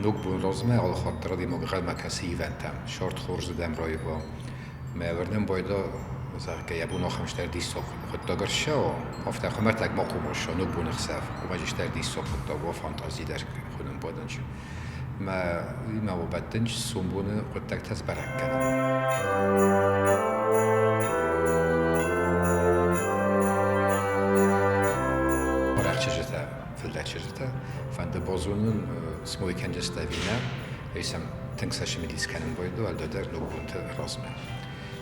Ногбон размӕ алыхатт дӕр адӕймаг ӕнхъӕлмӕ кӕсы ивӕнтӕм, сӕрд хорзырдӕм раива. Мӕ ӕвӕрдӕн байда, зӕгъгӕ, йӕ бон ахӕм стӕр диссаг хъуыддаг ӕрцӕуа, афтӕ хуымӕтӕг ма хъумасса ногбоны хсӕв, уымӕ стӕр диссаг хъуыддаг уа фантази дӕр хонын бадынч. Мӕ уыимӕ бӕттынч сомбоны хъуыддӕгтӕ сбӕрӕг кӕнын. Арӕх чызджытӕ, фылдӕр чызджытӕ фӕнды базонын, смой кӕнджыстӕ ӕви нӕ, ӕй сӕм тынг сӕ цымыдис кӕнын байдыдта, уӕлдайдӕр ногбонты размӕ.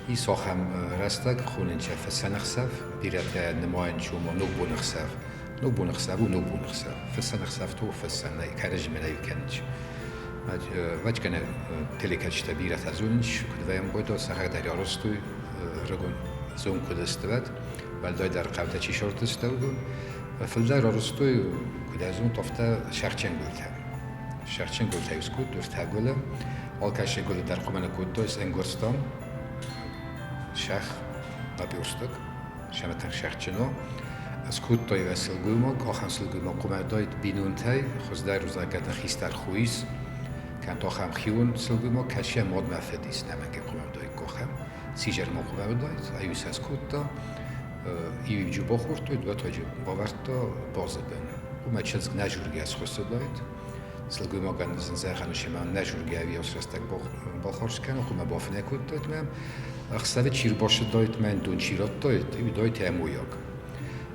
Ис ахӕм рӕстӕг, хонынчӕ фӕсӕнӕхсӕв, бирӕтӕ нымайынц, ома ногбоны хсӕв. Ногбоны хсӕв у ногбоны хсӕв. Фӕсӕнӕхсӕв то фӕсӕнӕй, кӕрӕдзимӕ нӕ кӕнынц. Вӕчкӕнӕ телекӕсджытӕ бирӕтӕ зонынц, куыд вӕййӕм байдыдта, сӕхӕдӕг арӕзтой рагон зон куыд ӕстывӕд, уӕлдайдӕр хъӕутӕ чи сӕрдысты, уыдон. Фылдӕр арӕзтой, куыд ӕзонт, афтӕ сӕрченгуылтӕ. Сӕрченгуылтӕ скодтой ӕртӕ гуылы. Алкӕцы гуылы дӕр хъуымӕ кодтой ӕнгуырстон, сӕх, набиурсток, сӕмӕтӕн сӕхджыно. Скодтой сылгоймаг, ахӕм сылгоймаг хъуымӕ бинонтӕй, хуыздӕр узагӕтӕн хистӕр хуис, кӕнт ахӕм хион сылгоймаг, кӕцы мадмӕ фӕдис нӕмӕнгӕ хъуымӕ уыдаиккой ахӕм. Сизӕрмӕ хъуымӕ уыдаид, аюсӕ скодта, иу бахордтой, дыууӕ таджы бавӕрдта базы бын. Уымӕ чызг нӕ жургӕ схуыссыдаид. Сылгоймагӕн зын зӕгъӕн семӕ нӕ жургӕ ӕви рӕстӕг бахарз кӕнын, хъуымӕ бафынӕй кодтаид мӕм. Ӕхсӕвы чи рбасыдаид мӕн, дон чи радтаид, уыдаид ӕмойаг.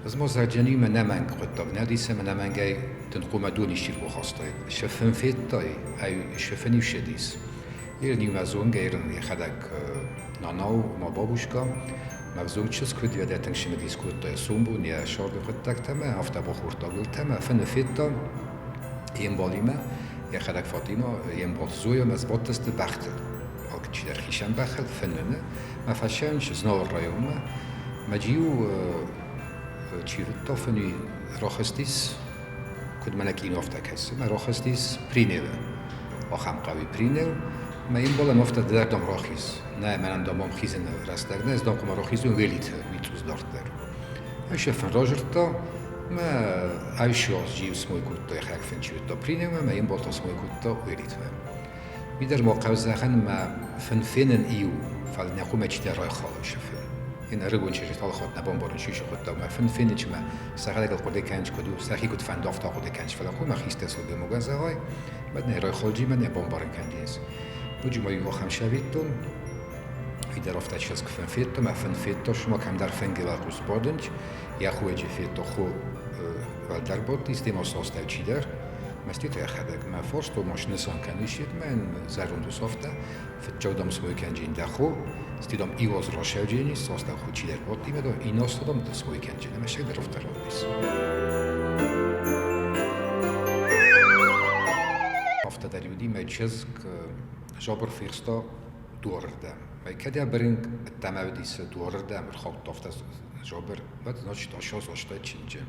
Ӕз ма зӕгъджынимӕ нӕмӕнг хъуыддаг нӕ дис ӕмӕ нӕмӕнгӕй дын хъуымӕ дон исчи рбахастаид. Сӕ фын федтай, ӕй сӕ фын иу Ирниумӕ зонгӕ ирын йӕхӕдӕг нанау ма бабушка. Мӕ взонг чызг куыд йӕ тынг цымыдис кодта йӕ сомбон, йӕ сӕрды хъуыддӕгтӕ ӕмӕ афтӕ бахордта гуылтӕ ӕмӕ фыны федта йе мбалимӕ, йӕхӕдӕг Фатима, йе мбал Зоя ӕмӕ сбадтысты бӕхтыл. Алчидӕр хицӕн бӕхыл фыныны мӕ фӕсӕнч Знауыр районмӕ. Мӕ джиу чи федта фыны рахызтис, куыд мӕнӕ кино афтӕ кӕсы, мӕ рахызтис Приневы. Ахӕм хъӕуи Принев. Мӕ ӕмбалӕн афтӕ дӕр дам рахиз. Нӕ, мӕнӕн дам ам хизыны рӕстӕг нӕ, ӕз дам хъуамӕ рахизон Велиты, уый цъус дарддӕр. Ӕз сӕ фын разырдта, мӕ ӕйсиаз джиу смой кодта, йӕхӕг фын чи уыдта Приневмӕ, мӕ ӕмбал та смой кодта Велитмӕ. Уый дӕр ма хъӕудзӕхӕн мӕ фын фенын иу, фӕлӕ нӕ хъуамӕ чидӕр райхала сӕ фын. Ин ӕрыгон чызджытӕ алыхатт нӕ бамбарын сисы хъуыддаг, мӕ фын фенын мӕ сӕхӕдӕг ыл хъуыды кӕнынц куыд у, сӕхи куыд фӕнды, афтӕ хъуыды кӕнынц, фӕлӕ хъуамӕ хистӕр сылгоймагӕн зӕгъай, мӕ нӕ райхалджимӕ нӕ бамбарын кӕндзӕнис. Ноджы ма иу ахӕм сӕвиттон, уый дӕр афтӕ чызг фын федта, мӕ фын федта, шума кӕмдӕр фынгыл хъус бадынч, йӕ хуӕджы федта хо уӕлдӕр бадтис, демӕ састӕу чидӕр. Мӕститӕ йӕхӕдӕг мӕ фарстон, ма снысан кӕнис мӕн зӕронд ус афтӕ, фыццаг дам смой кӕнджин дӕ хо, стӕй дам иуаз расӕуджени, састӕу хо чидӕр бадтимӕ дам иннӕ дам ды смой кӕнджин, ӕмӕ сӕ дӕр афтӕ радис. Афтӕ дӕр уыди, мӕ чызг жабыр фехста дуарырдӕм. Мӕ кӕд йӕ бырынкъ ӕддӕмӕ уыдис дуарырдӕм ӕрхаудта афтӕ жабыр, уӕд значит ашаз аста чынджы.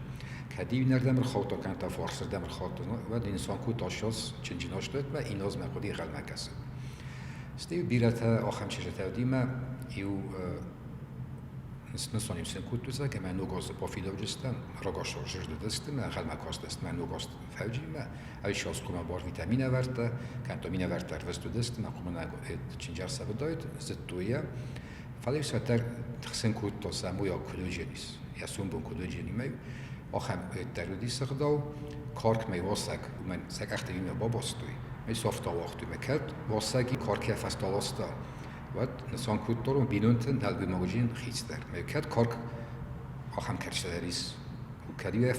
Кӕд иннӕрдӕм ӕрхаудта, кӕнӕ та фарсырдӕм ӕрхаудта, уӕд инсан куыд ашаз чынджы настаид мӕ инназмӕ хъуыди ӕнхъӕлмӕ кӕсын. Стӕй бирӕтӕ ахӕм чызджытӕ уыди мӕ иу нысан сын кодтой, зӕгъгӕ, мӕ ног азы бафидауджыстӕм, рагацау зырдыдысты мӕ, ӕнхъӕлмӕ кастысты мӕ ног аз фӕуджимӕ, ӕй хъуамӕ барвита минӕвӕрттӕ, кӕнӕ та минӕвӕрттӕ ӕрвыст уыдысты, мӕ хъуамӕ чынджӕрсӕвыдаид, зыдтой йӕ. Фӕлӕ-иу сӕ дӕр тыхсын кодта сӕ мойаг куыд уыдженис, йӕ сомбон куыд уыдженимӕ. Ахӕм дӕр уыдис ӕгъдау, каркмӕ уасӕг, уымӕн сӕ къӕхтӕ иумӕ бабастой, ӕй сӕфта уагътой мӕ кӕд уасӕги карк йӕ фӕстӕ ласта, уӕд нысан кодтой бинонты нӕлгоймагджын хистӕр. Мӕ кӕд карк ахӕм кӕрчытӕ дӕр ис, кӕд-иу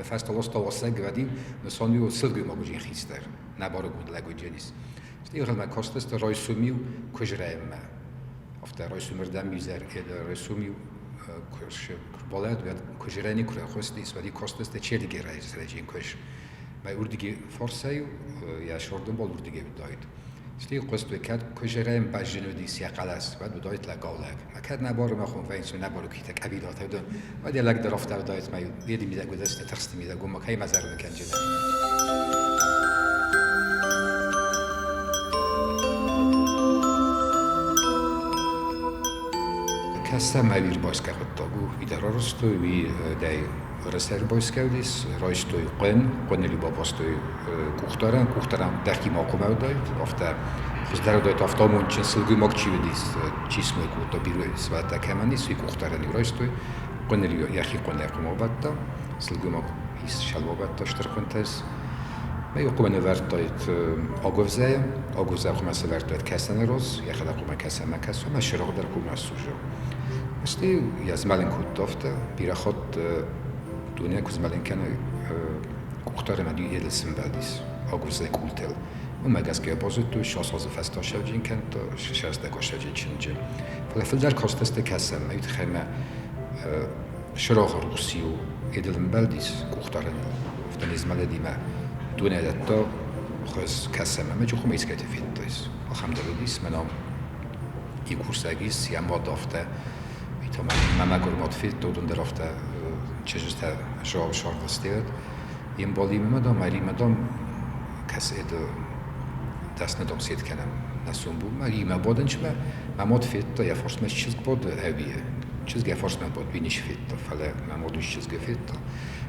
фӕстӕ ласта уасӕг, уӕд-иу нысан сылгоймагджын хистӕр, нӕбӕрӕггонд лӕгуджын ис. Стӕй кастысты райсом-иу куызрӕймӕ. Афтӕ райсомырдӕм изӕр райсом-иу куы рбалӕд, уӕд куызрӕни куы рахуыстис, уӕд-иу кастысты чердыгӕй райсрӕджын куыз. Мӕ уырдыги фарсӕй йӕ сордынбол уырдыгӕй уыдаид. Стӕй хъуыстой, кӕд куызрӕйӕн бӕзджын уыдис йӕ хъӕлӕс, уӕд уыдаид лӕгаулӕг. Мӕ кӕд нӕ бары мӕ хон фӕйнцой, нӕ бары куыйтӕ къӕбилатӕ уыдон, уӕд йӕ лӕг дӕр афтӕ уыдаид, мӕ йеды мидӕг уыдысты, тыхсты мидӕг, уымӕ кӕй мӕ зӕрды кӕнджынӕ. Кӕсӕм ӕви рбайсгӕ хъуыддаг у, уый дӕр арӕзтой, уый дӕй Ӕрбайсгӕвдис, райстой хъуын, хъуыныл бабастой къухдарӕн, къухдарӕн дӕхимӕ хъуымӕ уыдаид, афтӕ хуыздӕр уыдаид, афтӕ амондджын сылгоймаг чи уыдис, чи смой кодта, бирӕ свӕтӕ кӕмӕн ис, уый къухдарӕн-иу райстой, хъуыныл йӕхи хъуынӕй хъуымӕ бадта, сылгоймаг ис шалва бадта стыр хъуынтӕ. Мӕ хъуымӕ нывӕрдтаид агуывзӕйы, агуывзӕ хъуымӕ сӕвӕрдтаид кӕсӕны роз, йӕхӕдӕг хъуымӕ кӕсӕнмӕ кӕсы, ӕмӕ сырх дӕр хъуымӕ сузы. Стӕй йӕ змӕлын кодта афтӕ, бирӕ хатт дуне куы змӕлын кӕны, къухтар ӕмӕ йыл сӕмбӕлдис агуывзӕйы къултыл. Уымӕ гӕсгӕ йӕ базыдтой, 20 азы фӕстӕ сӕвджын кӕндта, сӕрстӕг сӕвджын чынджы. Фӕлӕ фылдӕр кастысты кӕсӕнмӕ, уый тыххӕй мӕ сырагъы рухс-иу йыл ӕмбӕлдис къухдарӕныл. Афтӕ не змӕлыди мӕ дуне дӕтта хуыз кӕсӕнмӕ, мӕ джухумӕ искӕйты федтайс. Ахӕм дӕр уыдис, мӕнӕ иу курсӕг ис, йӕ мад афтӕ, уый та мӕ мӕгуыр мад федта, уыдон дӕр афтӕ чызджытӕ сарвӕстиат. Йе мбалимӕ дам, ӕримӕ дам, кӕс эды дӕсны дам сет кӕнӕм нӕ сомбонмӕ, римӕ бадынчмӕ, мӕ мад федта, йӕ фарсмӕ чызг бады ӕви чызг йӕ фарсмӕ бады, уый ничи федта, фӕлӕ мӕ мад уый чызгы федта.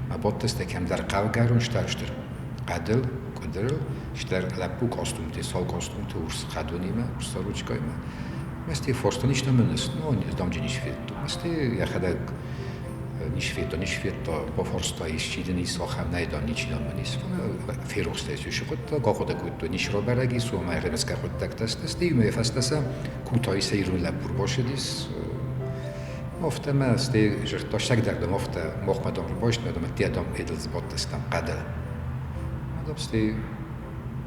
Мӕ бадтыстӕ кӕмдӕр хъӕугӕрон стыр хъӕдыл, къуыдырыл, стыр лӕппу костюмты, сау костюмты, урс хӕдонимӕ, урс ручкаимӕ. Мӕсти форстон исты мын ну, дамджы ничи федта. Мӕсти йӕхӕдӕг ничи федта, ничи федта, бафарста, исчи дын ис, ахӕм нӕй дам, ничи дам мын ис. Фӕлӕ ферохстӕ ис хъуыддаг, ахъуыды кодтой, ничи рабӕрӕг ис, уымӕ ӕрымысгӕ хъуыддӕгтӕ сты, стӕй йӕ фӕстӕ сӕ Кутайы ирон лӕппу рбацыдис. Афтӕ мӕ стӕй зӕгъта, сӕгдӕр дам афтӕ махмӕ дам рбайстмӕ дам, ӕдде дам эдылдз бадтыстӕм хъӕды. Дам стӕй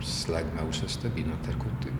слӕгмӕ усысты, бинонтӕ ркодтой.